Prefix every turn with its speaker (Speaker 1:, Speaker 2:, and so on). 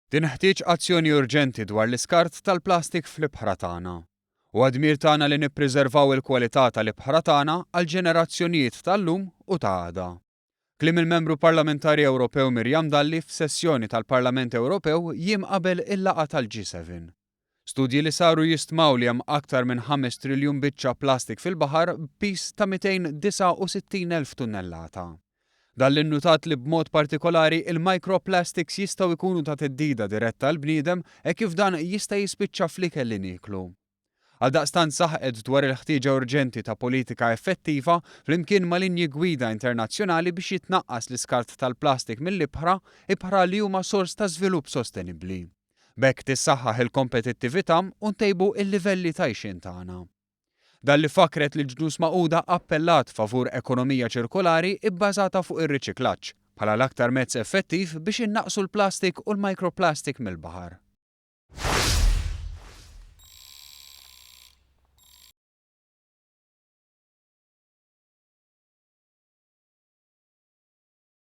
Speaker 1: Tinħtieġ azzjoni urġenti dwar l-iskart tal-plastik fl-ibħra tagħna. Huwa dmir tagħna li nippriservaw il-kwalità tal-ibħra tagħna għall-ġenerazzjonijiet tal-lum u ta' għada. Kliem il-Membru Parlamentari Ewropew Miriam Dalli f'sessjoni tal-Parlament Ewropew jiem qabel il-laqgħa tal-G7. Studji li saru jistmaw li hemm aktar minn ħames triljun biċċa plastik fil-baħar b'piż ta' 269,000 tunnellata. Dalli nnutat li b'mod partikolari il-microplastics jistgħu jkunu ta' theddida diretta għall-bniedem hekk kif dan jista' jispiċċa fl-ikel li nieklu. Għaldaqstant saħqet dwar il-ħtieġa urġenti ta' politika effettiva flimkien ma' linji gwida internazzjonali biex jitnaqqas l-iskart tal-plastik mill-ibħra, ibħra li huma sors ta' żvilupp sostenibbli. B'hekk tissaħħaħ il-kompetittività u ntejbu l-livelli t'għajxien tagħna. Dalli fakkret li l-Ġnus Magħquda appellat favur ekonomija ċirkolari bbażata fuq ir-riċiklaġġ, bħala l-aktar mezz effettiv biex innaqqsu l-plastik u l-microplastic mill-baħar.